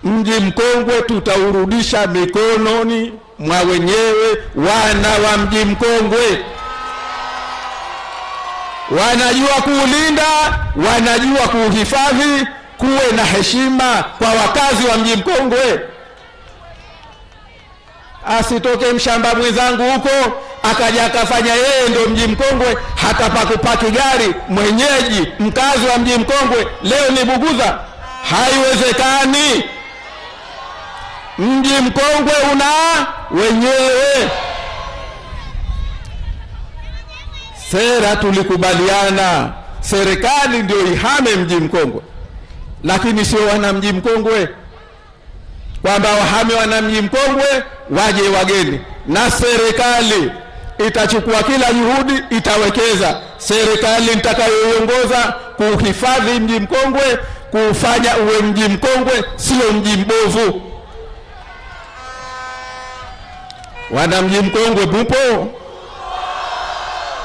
Mji Mkongwe tutaurudisha mikononi mwa wenyewe, wana wa Mji Mkongwe. Wanajua kuulinda, wanajua kuuhifadhi. Kuwe na heshima kwa wakazi wa Mji Mkongwe. Asitoke mshamba mwenzangu huko akaja akafanya yeye ndio Mji Mkongwe, hata pakupaki gari mwenyeji mkazi wa Mji Mkongwe leo ni Buguza. Haiwezekani. Mji Mkongwe una wenyewe. Sera tulikubaliana, serikali ndio ihame Mji Mkongwe, lakini sio wana Mji Mkongwe, kwamba wahame wana Mji Mkongwe waje wageni. Na serikali itachukua kila juhudi, itawekeza. Serikali nitakayoiongoza kuhifadhi Mji Mkongwe, kuufanya uwe mji mkongwe, sio mji mbovu. Wana Mji Mkongwe mupo?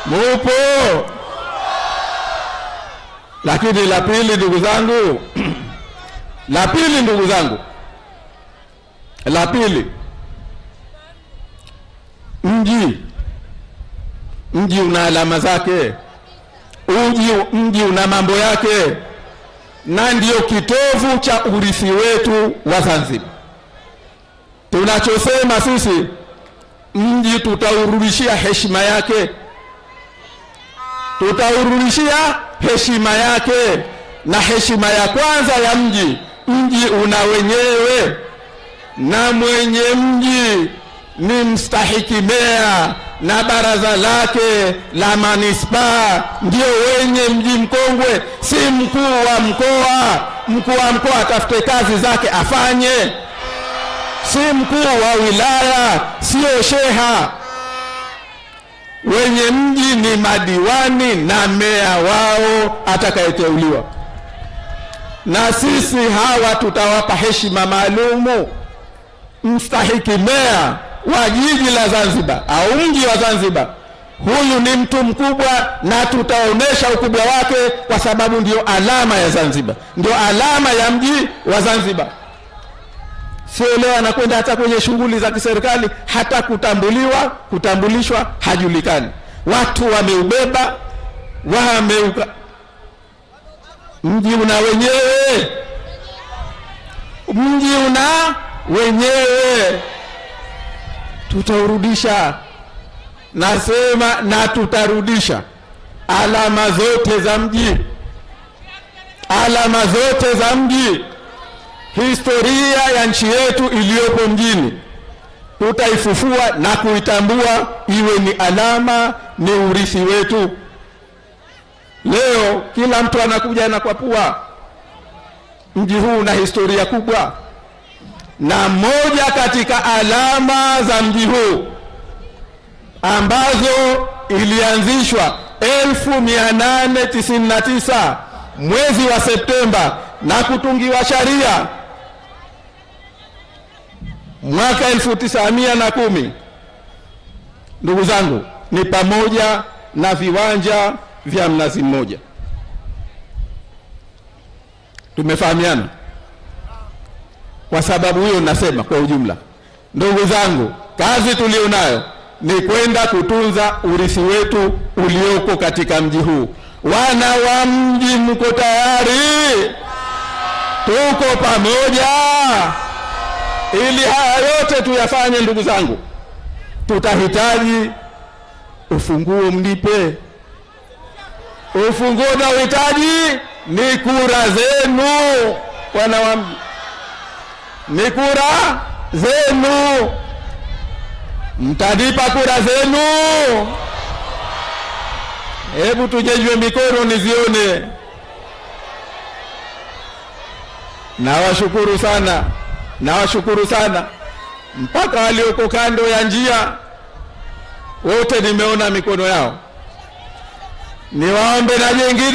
Mupo? Lakini la pili, ndugu zangu, la pili ndugu zangu, la pili, mji una alama zake, mji una mambo yake, na ndio kitovu cha urithi wetu wa Zanzibar. Tunachosema sisi, mji tutaurudishia heshima yake, tutaurudishia heshima yake. Na heshima ya kwanza ya mji, mji una wenyewe, na mwenye mji ni mstahiki meya na baraza lake la manispaa ndio wenye Mji Mkongwe, si mkuu wa mkoa. Mkuu wa mkoa atafute kazi zake afanye, si mkuu wa wilaya, sio sheha. Wenye mji ni madiwani na meya wao atakayeteuliwa, na sisi hawa tutawapa heshima maalumu. Mstahiki meya wa jiji la Zanzibar au mji wa Zanzibar, huyu ni mtu mkubwa, na tutaonesha ukubwa wake, kwa sababu ndio alama ya Zanzibar, ndio alama ya mji wa Zanzibar. Sio leo anakwenda hata kwenye shughuli za kiserikali, hata kutambuliwa, kutambulishwa hajulikani. Watu wameubeba, mji una wenyewe, mji una wenyewe. Tutaurudisha, nasema, na tutarudisha alama zote za mji, alama zote za mji, historia ya nchi yetu iliyopo mjini tutaifufua na kuitambua iwe ni alama, ni urithi wetu. Leo kila mtu anakuja anakwapua, mji huu una historia kubwa, na moja katika alama za mji huu ambazo ilianzishwa 1899 mwezi wa Septemba na kutungiwa sharia mwaka 1910, ndugu zangu, ni pamoja na viwanja vya Mnazi Mmoja. Tumefahamiana? Kwa sababu hiyo nasema kwa ujumla, ndugu zangu, kazi tulionayo ni kwenda kutunza urithi wetu ulioko katika mji huu. Wana wa mji, mko tayari? Tuko pamoja. Ili haya yote tuyafanye, ndugu zangu, tutahitaji ufunguo. Mnipe ufunguo, na uhitaji ni kura zenu, wana wa mji, ni kura zenu. Mtanipa kura zenu? Hebu tujejwe mikono nizione. Nawashukuru sana, nawashukuru sana, mpaka walioko kando ya njia wote nimeona mikono yao. Niwaombe na jengine.